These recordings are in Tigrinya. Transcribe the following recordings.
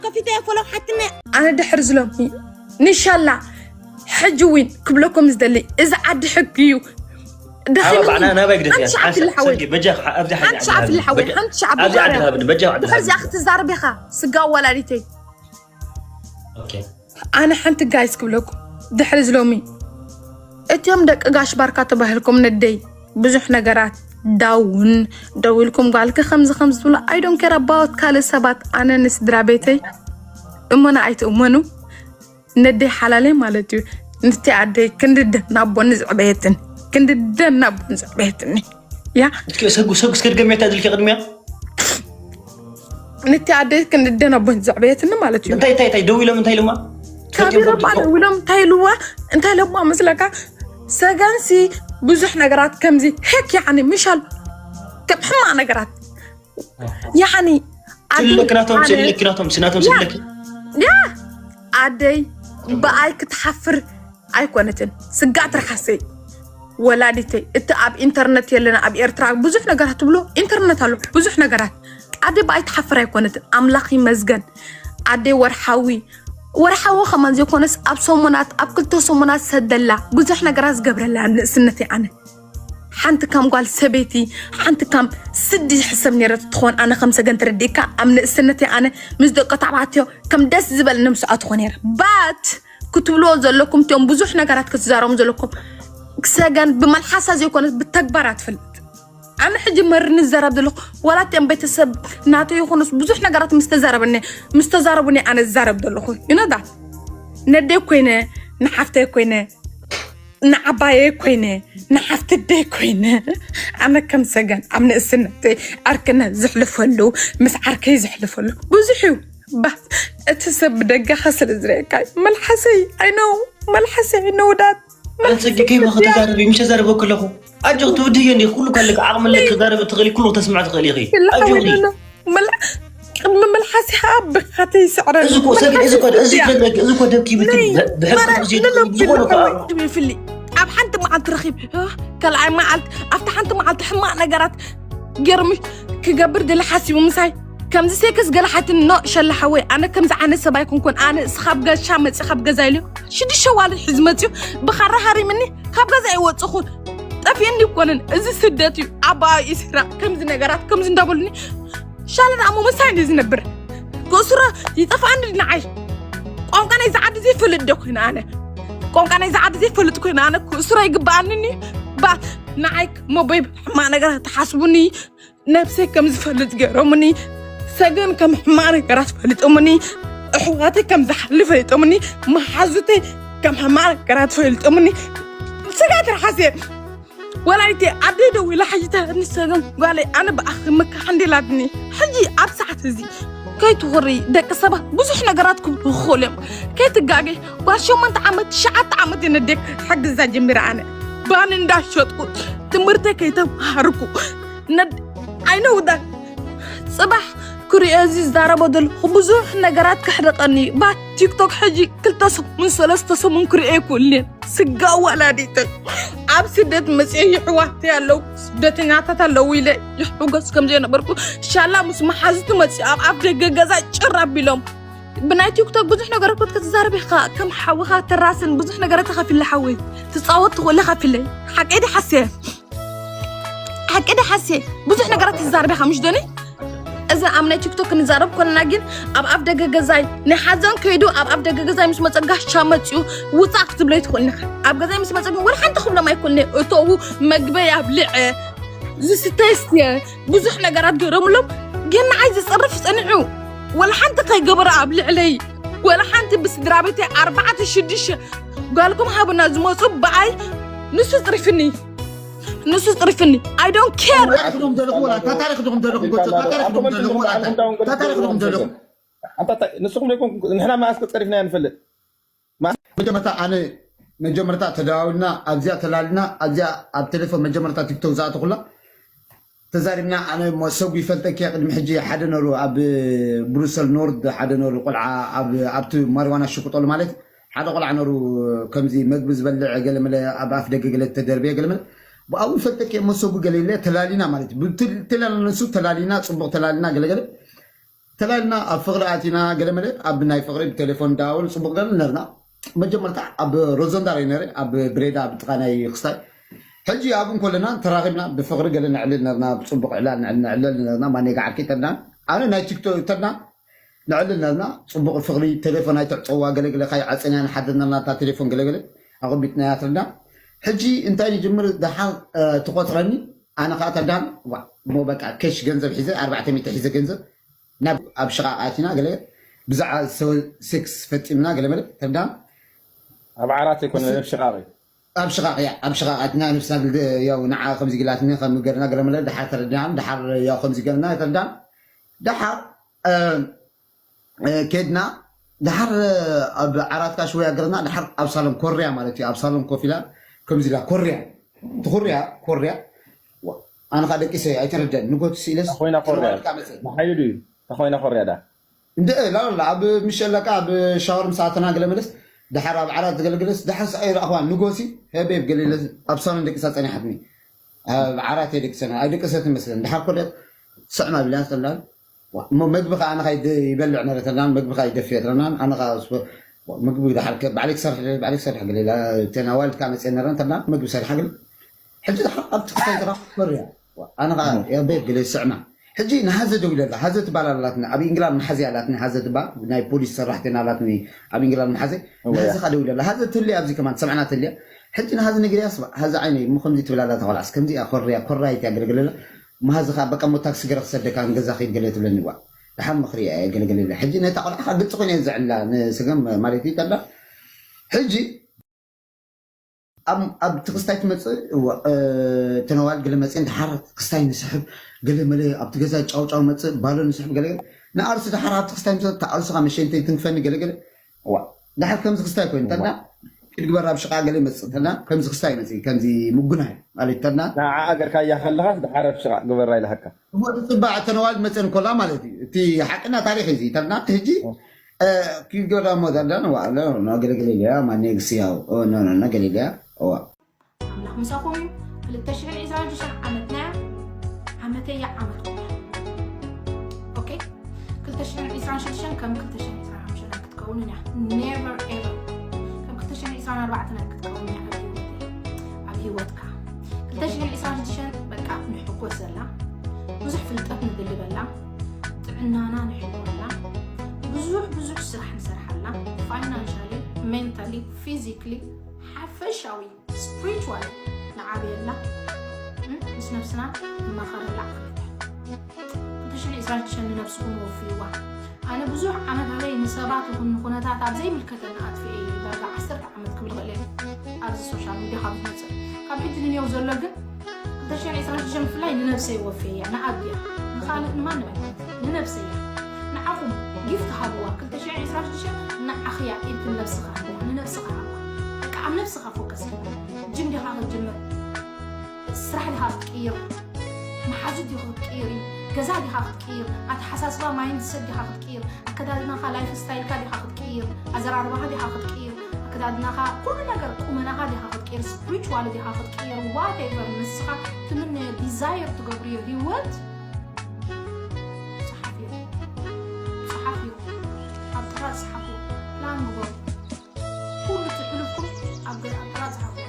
ከፊተ እየ ፎሎ ሓትነ። ኣነ ድሕር ዝሎም ንሻላ ሕጂ እውን ክብለኩም ዝደሊ እዚ ዓዲ ሕጊ እዩ። ደኺመኒ። ኣባ፣ ናባይ ግደፍያ። ሓንቲ ሸዓብ ፍልሓወይ። ሓንቲ ሸዓብ ፍልሓወይ። ሓንቲ ሸዓብ ፍልሓወይ። ሓንቲ ሸዓብ ኣብዚ ዓዲ ፍልሓወይ። ሃብኒ፣ በጃ ዓዲ ድሕር ሃብኒ። እዚኣ ክትዛረብ ኢኻ ስጋ ኣወላዲተይ። ኦኬ። ኣነ ሓንቲ ጋይስ ክብለኩም ድሕሪ ዝሎሚ እቲኦም ደቂ ጋሽ ባርካ ተባሂልኩም ነደይ ብዙሕ ነገራት ዳውን ደው ኢልኩም ጓልኪ ከምዚ ከምዚ ትብሉ፣ I don't care about ካልእ ሰባት። ኣነ ንስድራ ቤተይ እመኑ ኣይትእመኑ ነደይ ሓላለይ ማለት እዩ። ንቲ ኣደይ ክንድደን ናቦን ዝዕበየትን ክንድደን ናቦን ዝዕበየትኒ ያ እስኪ ሰጉ ሰጉ እስከ ድገምያ እንታይ ድልኪ ቅድሚያ። ንቲ ኣደይ ክንድደን ኣቦን ዘዕበየትኒ ማለት እዩ። እንታይ እንታይ እንታይ ደው ኢሎም እንታይ ኢሎማ? ካቢሮባ ደው ኢሎም እንታይ ኢልዋ? እንታይ ኢሎማ መስለካ? ሰገንሲ ብዙሕ ነገራት ከምዚ ሄክ ያኒ ምሻል ከም ሕማቕ ነገራት ያኒ ስልክናቶም ስልክናቶም ስናቶም ስልክ ያ ኣደይ ብኣይ ክትሓፍር ኣይኮነትን። ስጋእ ትርሓሰይ ወላዲተይ፣ እቲ ኣብ ኢንተርነት የለና፣ ኣብ ኤርትራ ብዙሕ ነገራት ትብሎ፣ ኢንተርነት ኣሎ፣ ብዙሕ ነገራት። ኣደ ብኣይ ትሓፍር ኣይኮነትን። ኣምላኽ ይመስገን። ኣደ ወርሓዊ፣ ወርሓዊ ከማን ዘይኮነስ ኣብ ሰሙናት፣ ኣብ ክልተ ሰሙናት ሰደላ፣ ብዙሕ ነገራት ዝገብረላ ኣብ ንእስነተይ ኣነ። ሓንቲ ከም ጓል ሰበይቲ፣ ሓንቲ ከም ስዲ ዝሕሰብ ነይረ ትኾን፣ ኣነ ከም ሰገን ተረዲእካ፣ ኣብ ንእስነተይ ኣነ ምስ ደቂ ተባዕትዮ ከም ደስ ዝበል ንምስኣ ትኾን ነይረ። ባት ክትብልዎ ዘለኩም እቲኦም ብዙሕ ነገራት ክትዛረቡ ዘለኩም ሰገን ብመልሓሳ ዘይኮነት ብተግባር ኣትፈልጥ። ኣነ ሕጂ መር ንዘረብ ዘለኹ ዋላ እቲኦም ቤተሰብ ናተይ ይኹኑስ ብዙሕ ነገራት ምስ ተዛረበኒ ምስ ተዛረቡኒ ኣነ ዝዛረብ ዘለኹ ይነዳ ነደይ ኮይነ ንሓፍተይ ኮይነ ንዓባየ ኮይነ ንሓፍትደይ ኮይነ ኣነ ከም ሰገን ኣብ ንእስነተይ ዓርክነ ዝሕልፈሉ ምስ ዓርከይ ዝሕልፈሉ ብዙሕ እዩ። ባት እቲ ሰብ ብደጋኻ ስለ ዝረእካ እዩ። መልሓሰይ ኣይነው መልሓሰይ ኣይነውዳት ኣንጽጊ ከይማ ክትዛረቢ ምሽ ዘረበ ከለኹ ኣጆ ትውድዮ እንዲ ኩሉ ካለክ ዓቕሚ ለክ ክዛረብ ትኽእሊ ኩሉ ተስምዕ ትኽእሊ ኢኺ ኣጆ ቅድሚ መልሓስ ይሃብ ብኻተይ ይስዕረ እዚ እኮ ሰግ እዚ እኮ እዚ ፈለግ እዚ እኮ ደብኪ ብትል ብሕቅ ጊዜ ዝኾነ ይፍሊ ኣብ ሓንቲ መዓልቲ ረኺብ ካልኣይ መዓልቲ ኣብቲ ሓንቲ መዓልቲ ሕማቕ ነገራት ገርሚ ክገብር ድለ ሓሲቡ ምሳይ ከምዚ ሴክስ ገለ ሓትኒ ኖ ሸላ ሓወይ ኣነ ከምዚ ዓይነት ሰብ ኣይኮንኩን ኣነ እስኻብ ገሻ መፂ ካብ ገዛ ኢሉ ሽዱሽተ ዋልድ ሒዝ መፅዩ ብኻራ ሃሪምኒ ካብ ገዛ ይወፅኹ ጠፊእኒ ይኮንን እዚ ስደት እዩ ኣባኣ ኢስራ ከምዚ ነገራት ከምዚ እንዳበሉኒ ሻለ ደኣ ምሳይ እንዲ ዝነብር ክእስሮ ይጠፍኣኒ ንዓይ ቋንቋ ናይዚ ዓዲ ዘይፈልጥ ዶ ኮይነ ኣነ ቋንቋ ናይዚ ዓዲ ዘይፈልጥ ኮይነ ኣነ ክእስሮ ይግብኣኒ ባት ንዓይ መቦይ ሕማቕ ነገራት ተሓስቡኒ ነብሰይ ከም ዝፈልጥ ገይሮምኒ ሰገን ከም ሕማቕ ነገራት ፈሊጦምኒ ኣሕዋተይ ከም ዝሓሊ ፈሊጦምኒ መሓዙተይ ከም ሕማቕ ነገራት ፈሊጦምኒ ስጋት ረሓስየ ወላይተ ኣደይ ደዊላ ሓይታ ንሰገን ጓለይ ኣነ ብኣኺ ምካሓ እንዴላትኒ ሕጂ ኣብ ሰዓት እዚ ከይትኹሪ ደቂ ሰባት ብዙሕ ነገራት ክብሉ ክኽእሉ እዮም ከይትጋገ ጓል ሸሞንተ ዓመት ትሽዓተ ዓመት የነዴክ ሓግዛ ጀሚረ ኣነ ባን እንዳሸጥኩ ትምህርተይ ከይተምሃርኩ ኣይነውዳን ፅባሕ ክሪኦ እዚ ዝዛረቦ ዘለኹ ብዙሕ ነገራት ከሕደቐኒ ባት ቲክቶክ ሕጂ ክልተ ሰሙን ሰለስተ ሰሙን ክሪኦ ይክእልን ስጋ ወላዲተን ኣብ ስደት መፅኦ ይሕዋት ያለው ስደተኛታት ኣለው ኢለ ይሕጎስ ከም ዘይነበርኩ ሻላ ምስ መሓዙቱ መፅኦ ኣብ ኣፍ ደገ ገዛ ጭር ኣቢሎም ብናይ ቲክቶክ ብዙሕ ነገራት ክትዛረብ ኢኻ ከም ሓውኻ ተራስን ብዙሕ ነገራት ተኸፊለ ሓወይ ትፃወት ትኽእለ ከፊለ ሓቀይ ድሓስየ ሓቂ ድሓሴ ብዙሕ ነገራት ትዛርቢ ኢኻ ምሽ ዶኒ እዚ ኣብ ናይ ቲክቶክ ክንዛረብ ኮለና ግን ኣብ ኣፍ ደገ ገዛይ ናይ ሓዘን ከይዱ ኣብ ኣፍ ደገ ገዛይ ምስ መፀ ጋሻ መፅኡ ውፃእ ክትብሎ ይትኽእልኒ ኢኻ ኣብ ገዛይ ምስ መፀ ግን ወላ ሓንቲ ክብሎም ኣይክእልኒ እተዉ መግበይ ኣብልዐ ዝስተይስትየ ብዙሕ ነገራት ገረምሎም ግን ንዓይ ዝፅርፍ ፀኒዑ ወላ ሓንቲ ከይገበረ ኣብ ልዕለይ ወላ ሓንቲ ብስድራ ቤተይ ኣርባዕተ ሽዱሽተ ጓልኩም ሃቡና ዝመፁ ብኣይ ንሱ ፅሪፍኒ ንሱ ፅሪፍኒ I don't care ታሪክ ዲኹም ዘለኹም ወላ ታሪክ ዲኹም ዘለኹም ጎጆ ታሪክ ዲኹም ዘለኹም ወላ ታሪክ ዲኹም ዘለኹም ንስኹም ደይኮንኩም ንሕና መኣስ ፀሪፍና ንፈልጥ መጀመርታ ኣነ መጀመርታ ተደዋውልና ኣብዚኣ ተላልና ኣብዚኣ ኣብ ቴሌፎን መጀመርታ ቲክቶክ ዝኣተኹላ ተዛሪብና ኣነ ሞ ሰጉ ይፈልጠኪ ቅድሚ ሕጂ ሓደ ነሩ ኣብ ብሩሰል ኖርድ ሓደ ነሩ ቆልዓ ኣብቲ ማሪዋና ሽቁጠሉ ማለት ሓደ ቆልዓ ነሩ ከምዚ መግቢ ዝበልዕ ገለመለ ኣብ ኣፍ ደገ ገለ ተደርበየ ገለመለ ብኣቡ ይፈልጠኪ ሞ ሰጉ ገለ ኢለ ተላሊና ማለት ብትላል ነሱ ተላሊና ጽቡቕ ተላሊና ገለገለ ተላልና ኣብ ፍቕሪ ኣቲና ገለመለ ኣብ ናይ ፍቕሪ ብቴሌፎን ዳውል ጽቡቕ ገለ ነርና። መጀመርታ ኣብ ሮዘንዳር ነረ ኣብ ብሬዳ ብጥቓ ናይ ክስታይ ሕጂ ኣብ እንኮለና ተራኺብና ብፍቕሪ ገለ ንዕልል ነርና። ብጽቡቕ ዕላል ንዕልል ነርና። ማኔ ጋዓኪ ተና ኣነ ናይ ቲክቶክ ተና ንዕልል ነርና። ጽቡቕ ፍቕሪ ቴሌፎን ኣይትዕጸዋ ገለገለ ካይ ዓጸንያ ንሓድር ነርና እታ ቴሌፎን ገለገለ ኣቐሚጥናያ ተና። ሕጂ እንታይ ንጅምር ደሓር ትቆጽረኒ ኣነ ከዓ ተዳን እሞ በቃ ኬሽ ገንዘብ ሒዘ ኣርባዕተ ሚእቲ ሒዘ ገንዘብ ናብ ኣብ ሽቓቕ ኣቲና ገለ ብዛዕባ ሴክስ ፈፂምና ገለ መለ ተዳን ኣብ ዓራት ኣይኮነ ኣብ ሽቓቕ እዩ ኣብ ሽቓቕ እያ ኣብ ሽቓቕ ኣትና ንብስና ያው ንዓ ከምዚ ግላትኒ ከም ገርና ገለ መለ ድሓር ተረዲና ድሓር ያው ከምዚ ገርና ተዳን ድሓር ከድና ድሓር ኣብ ዓራትካ ሽወያ ገርና ድሓር ኣብ ሳሎን ኮርያ ማለት እዩ ኣብ ሳሎን ኮፍ ኢላ ከምዚ ኢላ ኮርያ ትኹርያ ኮርያ ኣነ ካ ደቂሰ ኣይተረደን ንጎት ስኢለስ ኮይና ኮርያ ሓይሉ ድዩ ተኮይና ኮርያ ዳ እንደ ላላ ኣብ ምሸለካ ኣብ ሻወር ምሳተና ገለ መለስ ድሓር ኣብ ዓራት ዝገለገለስ ድሓር ሰ ኣይረኣኽዋ ንጎሲ ሄቤብ ገለ ኣብ ሳሎን ደቂሳ ጸኒሓትኒ ኣብ ዓራት የደቅሰና ኣይደቀሰት መስለን ድሓር ኮደ ስዕማ ቢላ ተላን እሞ መግቢ ከዓ ኣነ ይበልዕ ነረተናን መግቢ ከዓ ይደፍየትረናን ኣነ ምግቢ ድሓር ባዕለይ ክሰርሕ ባዕለይ ክሰርሕ ገለ ተናዋልካ መፅአ ነረን ተና ምግቢ ሰሪሓ ግን ሕጂ ድሓር ኣብቲ ክሳይ ዝራ ኮርያ ኣነ ከዓ የበይ ገለ ስዕማ ሕጂ ንሃዘ ደው ኢለላ ሃዘ ትባል ኣላትኒ ኣብ ኢንግላንድ መሓዚ ኣላትኒ ሃዘ ትባል ናይ ፖሊስ ሰራሕተና ኣላትኒ ኣብ ኢንግላንድ መሓዘ ንሃዘ ካ ደው ኢለላ ሃዘ ትህልያ ኣብዚ ከማን ሰምዕና ትህልያ ሕጂ ንሃዘ ነግርያ ስባ ሃዘ ዓይነይ እሞ ከምዚ ትብል ኣላ ተቆልዓስ ከምዚ እያ ኮርያ ኮራይት እያ ገለገለላ መሃዚ ካ በቃ ሞ ታክሲ ገረ ክሰደካ ንገዛ ከይድ ገለ ትብለኒ ዋ ድሓር ምኽሪ እያ ገለገለላ ሕጂ ነታ ቆልዓ ካ ግልፂ ኮይነ እየ ዘዕላ ንስገም ማለት እዩ ተላ ሕጂ ኣብ ትኽስታይ ትመፅእ ተነዋል ገለ መፅእን ድሓር ክስታይ ንስሕብ ገለ መለ ኣብቲ ገዛ ጫውጫው መፅእ ባሎ ንስሕብ ገለ ንኣርሲ ድሓር ኣብቲ ክስታይ ምሰ ተኣርሱኻ መሸንተይ ትንክፈኒ ገለ ገለ ዋ ድሓር ከምዚ ክስታይ ኮይኑ ተና ክትግበር ኣብ ሽቃ ገለ መፅእ ተና ከምዚ ክስታይ መፅእ ከምዚ ምጉናይ ማለት ተና ንዓ ኣገርካያ ከለኻስ ድሓር ኣብ ሽቃ ግበራ ኢልሃካ እሞ ዝፅባዕ ተነዋል መፅእን ኮላ ማለት እዩ እቲ ሓቅና ታሪክ እዚ ተና ሕጂ ኪገዳ ሞዛዳን ዋዕለ ናገለገለ ሊያ ማኔግስ ያው ናገለ ሊያ ዋ ኣምላኽ ምሳኹም እዩ። ክልተ ሽሕን ዕስራን ሽዱሽተን ዓመትና እያ። ዓመተይ እያ ዓመትኩም እያ። ኦኬ ክልተ ሽሕን ዕስራን ሽዱሽተን ከም ክልተ ሽሕን ዕስራን ሓሙሽተን ኣይክትከውንን እያ። ኔቨር ኤቨር ከም ክልተ ሽሕን ዕስራን ኣርባዕተን ኣይክትከውንን እያ ኣብ ህይወተይ ኣብ ህይወትካ ክልተ ሽሕን ዕስራን ሽዱሽተን በቃ ንሕጎሰላ ብዙሕ ፍልጠት ንድልበላ ጥዕናና ንሕልወላ ብዙሕ ብዙሕ ስራሕ ንሰርሓላ ፋይናንሻሊ ሜንታሊ ፊዚክሊ ሓፈሻዊ ስፕሪቹዋሊ ንዓብየላ ምስ ነብስና ንማኸረላ ዓመት እያ። ክልተ ሽሕን ዕስራን ሽዱሽተን ንነብስኹም ወፍይዋ። ኣነ ብዙሕ ዓመታተይ ንሰባት ይኹን ንኹነታት ኣብ ዘይምልከተኒ ኣጥፊኤ እየ ዳርጋ ዓሰርተ ዓመት ክብል ይኽእል እየ ኣብዚ ሶሻል ሚድያ ካብ ዝመፅእ። ካብ ሕጂ ንኔው ዘሎ ግን ክልተ ሽሕን ዕስራን ሽዱሽተን ብፍላይ ንነብሰይ ወፍየ እያ ንዓብ እያ ንኻልእ ንማንም ኣይኮነት ንነብሰይ እያ ንዓኹም ጊፍት ሃብዋ ክልተ ሽሕን ዕስራን ሽዱሽተን ንዓኽያ ኢልክን ነብስኻ ሃብዋ ንነብስኻ ሃብዋ በቃ ኣብ ነብስኻ ፎከስ ግበር ጅም ዲኻ ክትጅምር ስራሕ ዲኻ ክትቅይር መሓዙት ዲኻ ክትቅይር ገዛ ዲኻ ክትቅይር ኣተሓሳስባ ማይንድሰት ዲኻ ክትቅይር ኣከዳድናኻ ላይፍ ስታይልካ ዲኻ ክትቅይር ኣዘራርባኻ ዲኻ ክትቅይር ኣከዳድናኻ ኩሉ ነገር ቁመናኻ ዲኻ ክትቅይር ስፕሪቹዋል ዲኻ ክትቅይር ዋቴቨር ንስኻ ትምነዮ ዲዛየር ትገብርዮ ህይወት ፀሓፍዮ ፀሓፍዮ ኣብ ጥራ ፀሓፍዮ ፕላን ግበሩ ኩሉ ትሕልፍኩም ኣብ ገዛ ጥራ ፀሓፍዮ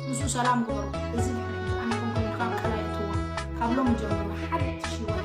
ምስኡ ሰላም ግበሩ እዚ ድሕሪ ኣነኩም ኮይንካ ቀላይ እትዋ ካብ ሎም ጀምሩ ሓድሽ ህይወት